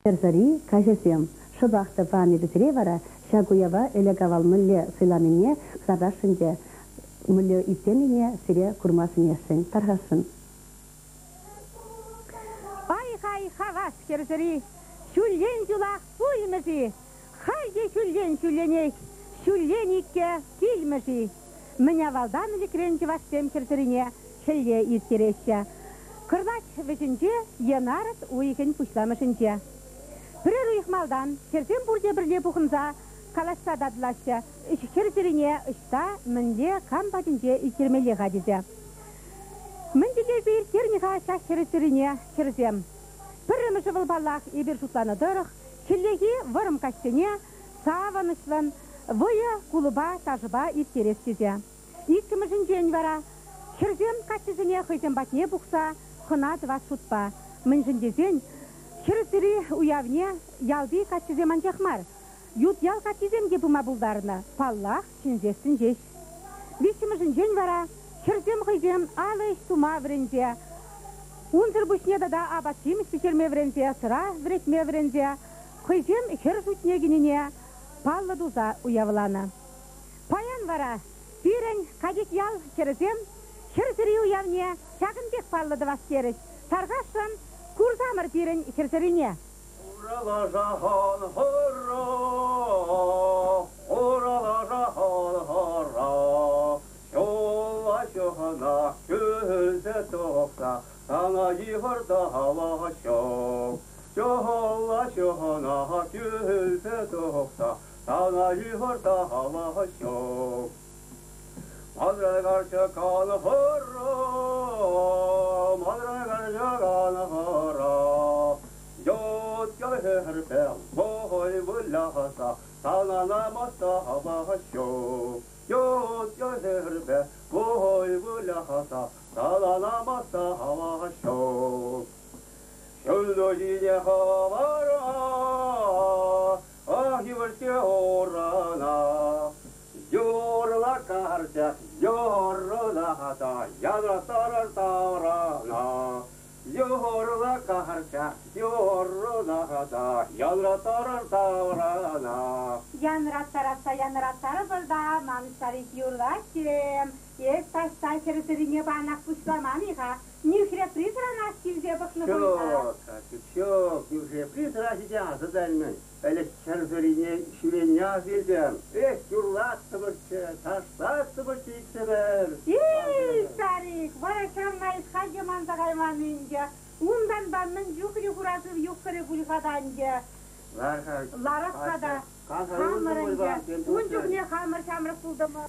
Хӗр сӑри каҫӗсем. Шӑпах та панӑ вӗсере вара ҫак уява ӗлӗк-авал мӗнле сӑйланине кӑтартасшӑн те мӗнле ирттернине сире курма сӗнесшӗн. Тархасшӑн. Ай-хай хавас хӗр сӑри, ҫуллен ҫулах пулмӗ-ши? Халь те ҫуллен-ҫулленех, ҫуллен иккӗ килмӗ-ши? Мӗн авалтан ӗлӗкрен чӑвашсем хӗр сӑрине хӗлле ирттереҫҫӗ. Кӑрлач вӗҫӗнче е нарӑс уйӑхӗн пуҫламӑшӗнче. Пӗрер уйӑх малтан хӗрсем пурте пӗрле пухӑнса калаҫса татӑлаҫҫӗ, хӗр сӑрине ӑҫта, мӗнле, кам патӗнче ирттермелле-ха тесе. Мӗн тӗллевпе ирттернӗ-ха ҫак хӗр сӑрине хӗрсем? Пӗрремӗшӗ вӑл, паллах, эпир шутланӑ тӑрӑх, хӗллехи вӑрӑм каҫсене савӑнӑҫлӑн вӑйӑ-кулӑпа, ташӑпа ирттерес тесе. Иккӗмӗшӗнчен вара хӗрсем каччӑсене хӑйсем патне пухса хӑна тӑвас шутпа. Мӗншӗн тесен хӗр сӑри уявне ялти каччӑсем анчах мар, ют ял каччисем те пыма пултарнӑ, паллах, чӗнсессӗн ҫеҫ. Виҫҫӗмӗшӗнчен вара хӗрсем хӑйсем алӑ ӗҫ тума вӗренсе, унсӑр пуҫне тата апат-ҫимӗҫ пӗҫерме вӗренсе, сӑра вӗретме вӗренсе хӑйсем хӗр шутне кӗнине паллӑ туса уявланӑ. Паян вара пирӗн Катек ял хӗрӗсем хӗр сӑри уявне ҫакӑн пек паллӑ тӑвас терӗҫ. Тархасшӑн, курсамӑр пирӗн хӗр сӑрине. Хура лаша хан хӑра, хура лаша хан хӑра, ҫулла ҫӑхӑна кӳлсе тухса сана йывӑрталах ҫук. Ҫулла ҫӑхӑна кӳлсе тухса сана йывӑрталах ҫук. Мадра карчӑкан хӑра, мадра карчӑкан хӑра, ют ял хӗрпе вӑй выляса сана намӑс ҫук. Ют ял хӗрпе вӑй выляса сана намӑс ҫук. Ҫӳллӗ ҫине хӑвара, ах, йывӑр-ҫке урана. Юрла карчӑк, юрласа янраттарар таврана. Юрла карчӑк, юрласа янраттарар таврана. Янраттарасса янраттарӑпӑр та ман старик юрлать-им. Эс таҫта хӗр сӑрине панах пуҫламан-и-ха? Нӳхрепри сӑранах килсе пӑхнӑ пуль-ха. Ҫук, ҫук, нӳхрепри сӑра ҫите асӑ та илмен. Ӗлӗк хӗр сӑрине ҫӳренне ас илтӗм. Эх, юрлаттӑмӑрччӗ, ташлаттӑмӑрччӗ иксӗмӗр. Эй, старик, вара ҫавна эс халь те манса кайман ӗнтӗ. Унтанпа мӗн чухлӗ хура шыв юхрӗ пуль-ха та ӗнтӗ. Лар-ха. Ларас-ха та. Хамӑр ӗнтӗ. Ун чухне хамӑр ҫамрӑк пултӑмӑр.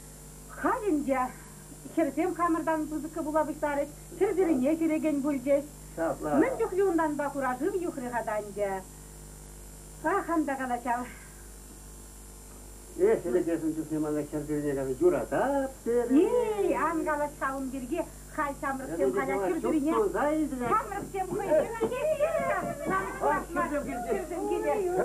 Халь ӗнтӗ хӗрсем хамӑртан пысӑккӑ пула пуҫларӗҫ, хӗрсене ҫӳрекен пулчӗҫ. Ҫапла. Мӗн чухлӗ унтанпа хура шыв юхрӗ-ха та ӗнтӗ. Ах, ан та кала ҫав. Эх, ӗлӗкесен чухне мана хӗр пӳрне калать, юратап терӗ. Эй, ан калаҫ-ха ун пирки. Халь ҫамрӑксем халь хӗр пӳрне. Ҫамрӑксем хӑйсем килеҫҫӗ. Намӑс курас мар. Хӗрсем килеҫҫӗ.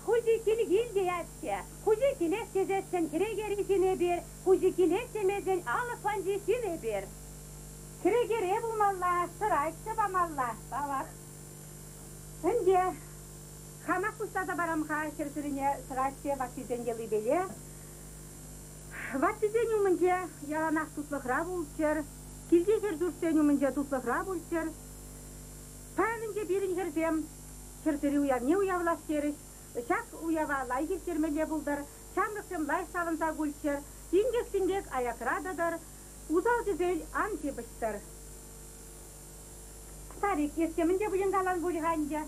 Хуҫи кил-кил теятчӗ, хуҫи килес тесессӗн кӗрекери ҫын эпир, хуҫи килес темесен алӑк панчи ҫын эпир. Кӗрекере пулмалла, сӑра ӗҫсе памалла, паллах. Ӗнтӗ хамах пуҫласа парам-ха хӗр сӑрине сӑра ӗҫсе ваттисен йӑлипеле. Ваттисен умӗнче яланах туслӑхра пулччӑр, килти хӗр-ҫуртсен умӗнче туслӑхра пулччӑр. Паян ӗнтӗ пирӗн хӗрсем хӗр сӑри уявне уявлас терӗҫ. Ҫак уява лайӑх ирттермелле пултӑр, ҫамрӑксем лайӑх савӑнса кулччӑр. Инкек-синкек аякра тӑтӑр, усал-тӗсел ан ҫыпӑҫтӑр. Старик, эс темӗн те пулин калан пуль-ха ӗнтӗ.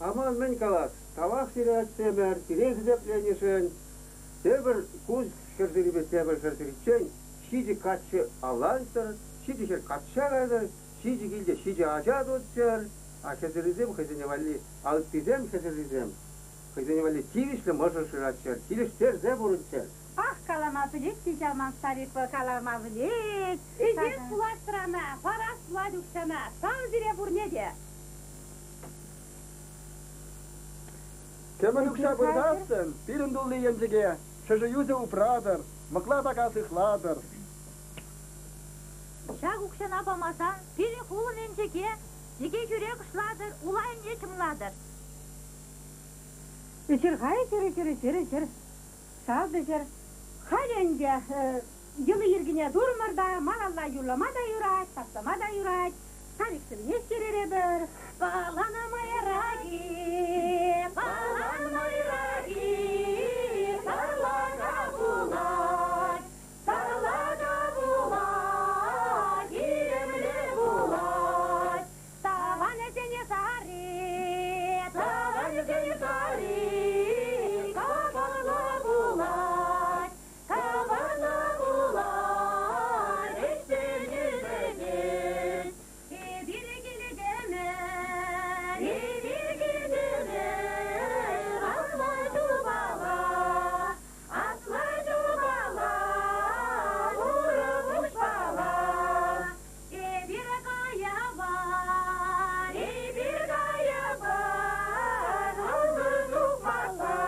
Аман мӗн калас, тавах сире, аттемӗр, пире хисепленӗшӗн. Тепӗр кун хӗрсерипе тепӗр хӗрсериччен ҫичӗ каччӑ авлантӑр, ҫичӗ хӗр качча кайтӑр, ҫичӗ килте ҫичӗ ача туччӑр, а хӗсӗррисем хӑйсене валли, а ыттисем хӗсӗррисем хӑйсене валли тивӗҫлӗ мӑшӑр шыраччӑр, килӗштерсе пурӑнччӑр. Ах, калама пӗлет те ҫав ман старик вӑл, калама пӗлет. Ӗҫес пулать сӑрана, парас пулать укҫана, тав сире пурне те. Кӗмӗл укҫа пырсассӑн пирӗн тулли енчӗке шӑши юсӗ упратӑр, мӑкла така сыхлатӑр. Ҫак укҫана памасан пирӗн хулӑн енчӗке йӗке хӳре кӑшлатӑр, улайне чӑмлатӑр. Ӗҫӗр-ха, ӗҫӗр, ӗҫӗр, ӗҫӗр, ӗҫӗр. Ҫав ӗҫӗр. Халӗ ӗнтӗ йӑли-йӗркине турӑмӑр та малалла юрлама та юрать, ташлама та юрать. Стариксене ҫтеререпӗр. Палан мӑйраки, палан мӑйраки, сарлака пулать, сарлака пулать, илемлӗ пулать. Тӑванӗсене сарри, тӑванӗсене сарри, капӑрлӑ пулать, капӑрлӑ пулать, ӗҫсене ӗҫет. Эпир килтӗмӗр, эпир килтӗмӗр, аслӑ ҫулпала, аслӑ ҫулпала, урӑ пуҫпала. Эпир каямар, эпир каямар, ӑсӑр тухмалла,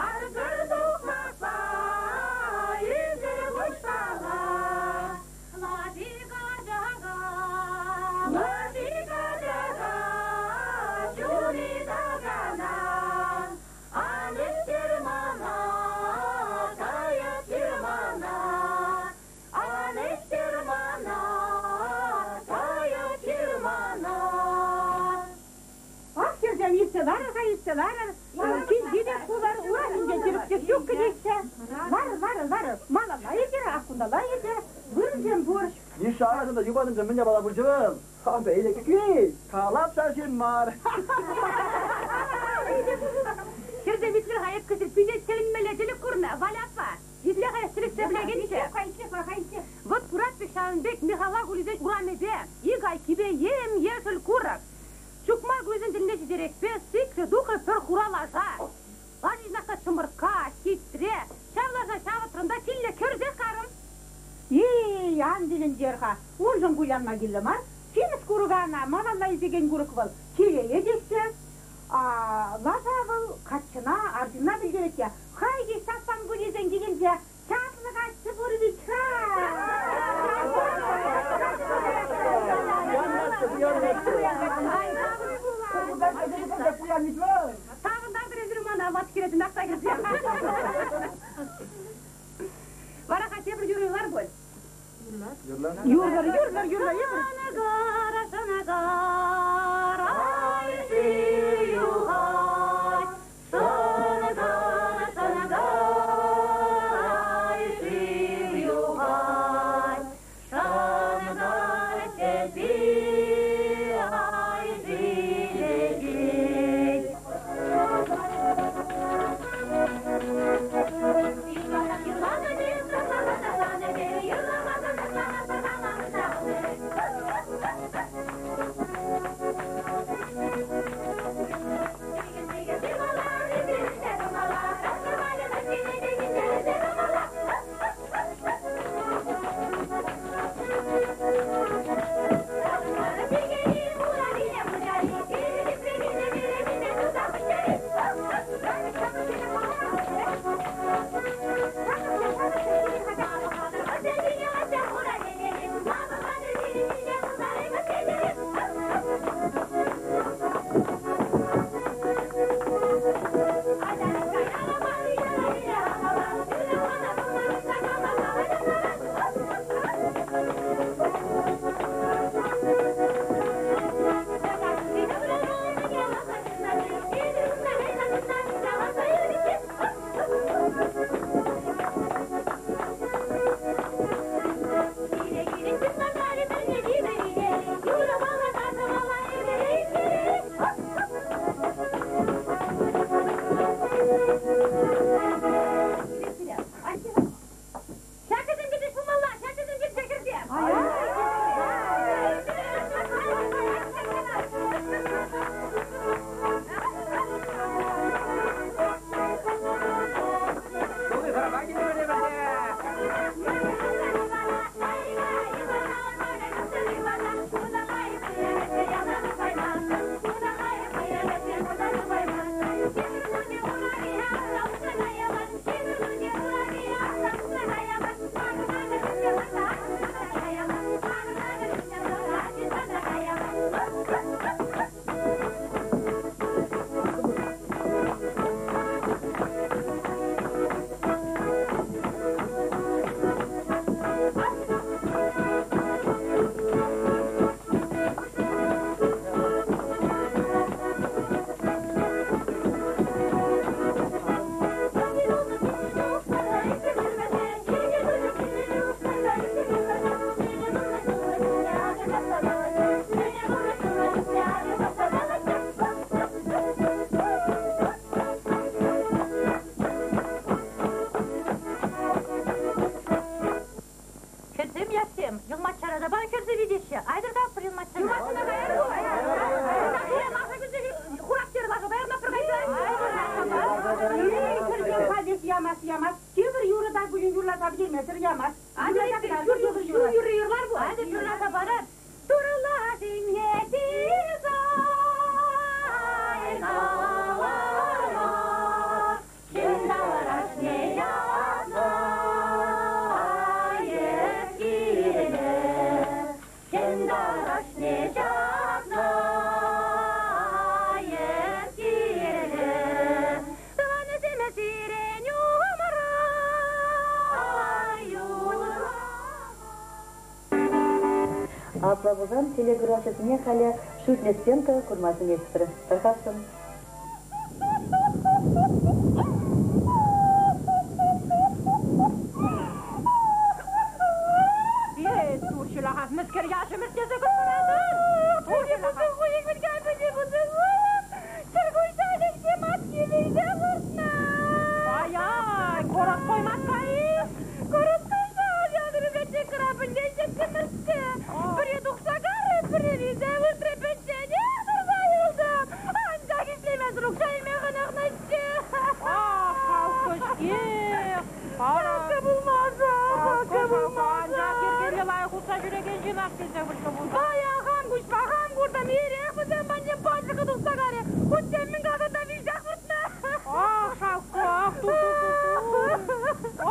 арсӑр тухмалла, ӳсӗр пуҫпала. Лаши качака, лаши качака, ҫури такана, ан ӳстер мана, каяс ҫырмана. Ан ӗҫтер мана, кая ҫырмана. Ах, хӗрсем, иртсе ларӑр-ха, иртсе ларӑр. Килте те пулар, ура ҫинче тирӗкте ҫук кӗтеҫҫӗ. Ларӑр, ларӑр, ларӑр. Малалла иртӗр, ах, кунталла иртӗр. Вырӑнсем пур. Миша арӑсында юпанӑнча мӗн япала пулчӗ вӑл? Ха, элекки, калап та ҫын мар. Хӗрсем итлӗр-ха, эп кӗҫӗр питӗ тӗлӗнмелле тӗлӗк курнӑ, Валя аппа. Итле-ха эс тӗлӗксе пӗлекенччӗ. Вӑт курать пек ҫавӑн пек Михала кулисен урамӗпе ик айккипе ем-ешӗл курӑк. Чукмар кулисен тӗлне ҫитерехпе сикрӗ тухрӗ пӗр хура лаша. Лаши ҫынах та чӑмӑркка, хитре. Ҫав лаша ҫавӑтрӑм та килне кӗрсех карӑм. Эй, ан тӗлӗнтер-ха, уншӑн кулянма кирлӗ мар. Симӗс курӑка ӑна малалла ӳсекен курӑк вӑл телее теҫҫӗ. Лаша вӑл каччӑна, арҫынна пӗлтерет те, хайхи Ҫтаппан кунӗсен килӗнче чаплӑ каччӑ пур вӗт-ха! Савӑнтартӑр эсир мана, ват хӗре тӑнахса кӗрсе. Вара ха тепӗр юрӑ юрлар пуль. Юрлар, юрлар, юрлар, юрлар. Шӑнкӑр, шӑнкӑр, ай шыв юхать. Шӑнкӑр, шӑнкӑр, ай шыв юхать. Шӑнкӑр чӗппи, ай шилекет. Юрласа пӗтермесӗр ямасть. Ҫур юрри юрлар пу. Атя юрласа парар. Турла сине тирсай калара, ҫын таврашне ятна ескире, ҫын таврашне ҫакна ескире, тӑванӗсем сирен умра юрла. Апла пулсан телекуравҫӑсене халӗ шӳтлӗ сценка курма сӗнетпӗр. Тархасшӑн. Эй, турҫӑлахах мӗскер яшӑмӑр тесе кӑшкӑратӑн? Ай-ай, городской матка-и? Городской Пӗре тухса каррӗ, пӗре вилсе выртрӗ, пӗчченех тӑрса юлтӑм. Анчах итлемесӗр укҫа илме хӑнӑхнӑччӗ. Ах, шалкӑ-ҫке. Шалкӑ пулмаса, шалкӑ пулмаса. Анчах йӗркеллӗ лайӑх утса ҫӳрекен ҫынах килсе выртнӑ пулсан. Паян хам куҫпа хам куртӑм, ирех вӗсем патне пачӑшкӑ тухса карӗ. Хутсем мӗн каласан та вилсех выртнӑ. Ах, шалкӑ, ах, ту-ту-ту-ту.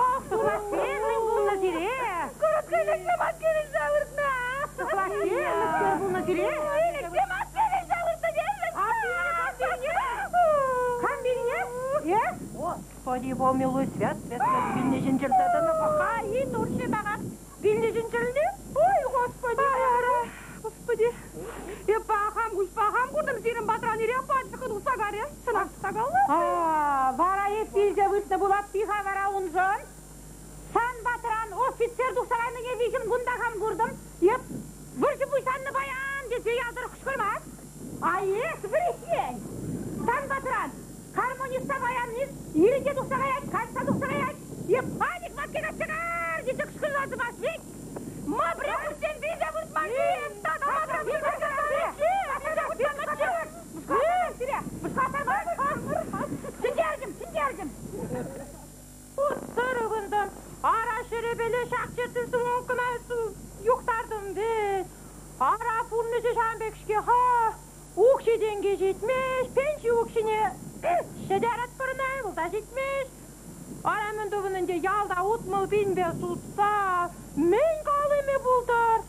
Ах, тураттем, мӗн пулнӑ сире? Курӑкка лексе матки вилсе выртнӑ. Сыхлаҫҫе, мӗскер пулнӑ сире? Лексе матки вилсе выртнӑ терӗм. Кам вилнӗ? Э? Господи, помилуй, свят, свят, свят, вилнӗ ҫын чӗрсе тӑнӑ. Пӑха-и, турҫи тахах. Вилнӗ ҫын чӗрнӗ? Ой, Господи, ара, Господи. Эп хам куҫпа хам куртӑм сирӗн патран ирех пачӑшкӑ тухса карӗ. Чӑнах такаллӑ. Вара эп вилсе выртнӑ пулать-и-ха вара уншӑн? Сан патран офицер тухса кайнине виҫӗм кунта хам куртӑм. Эп вӑрҫӑ пуҫланнӑ паян тесе ял тӑрӑх кӑшкӑрмасть. А эс вӗресен. Сан патран гармониста баянист ирӗке тухса каять, каҫса тухса каять. Эп паник матки качча кар тесе кӑшкӑрса тӑмасть вӗт. Ма пӗрехутсем вилсе выртман-ши? Тата патран Ҫӗнтертӗм, ҫӗнтертӗм. Тӑрӑхӑнтӑм. Ара ҫӗрӗпеле ҫак чертӗм кӑна юхтартӑм вӗт. Ара пурнӑҫӗ ҫавӑн пек-ҫке-ха. Укҫи-тенки ҫитмест, пенси укҫине ҫӗтеретпӗр ӑна, вӑл та ҫитмест. Ара мӗн тӑвӑн ӗнтӗ ялта 60 пинпе сутса мӗн калими пултӑр?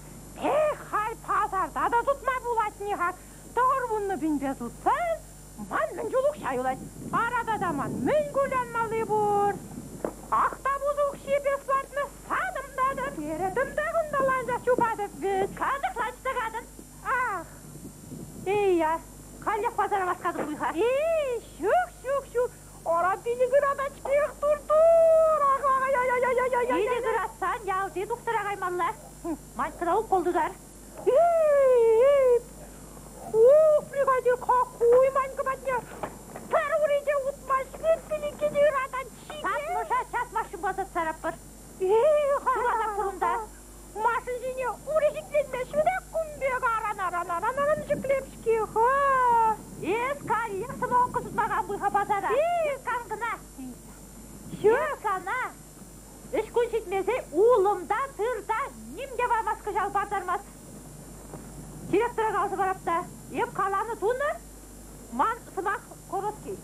Эх, халь пасарта та сутма пулать нихак. 90 пинпе сутсан ман мӗн чул укҫа юлать. Ара тата ман мӗн кулянмалли пур? Ах та пус укҫи бесплатно сатӑм та та перетӗм та кунталанса чупатӑп вӗт. Катӑклать тӑкатӑн. Ах, эй-я, каллех пасара васкатӑн пуль-ха. Эй, ҫук, ҫук, ҫук. Ара пилӗк ыратать-ҫкех, тур-тур. Ах, ай-яй-яй-яй-яй-яй. Пилӗк ыратсан ялти тухтӑра каймалла. Манькӑна укол тутар. Эй, ух, бригадир, какой Манька патне. Пӗр урине утмасть, пилӗккине ыратать ҫике. Татмӑша час машинпа сараппӑр. Эй, Турата пурӑнта. Машин ҫине ури ҫӗкленмест вӗт кун пек аран-аран-аран-аран ҫӗклеп-ҫке-ха. Эс каллех самогонка сутмакан пуль-ха пасара. Эс кам кӑна? Ҫук сана. Ӗҫ кун ҫитмесен улӑм та, тыр та ним те памасть кӑҫал партармасть. Директора каласа парап та, эп каланӑ тунӑ, ман сӑмах короткий.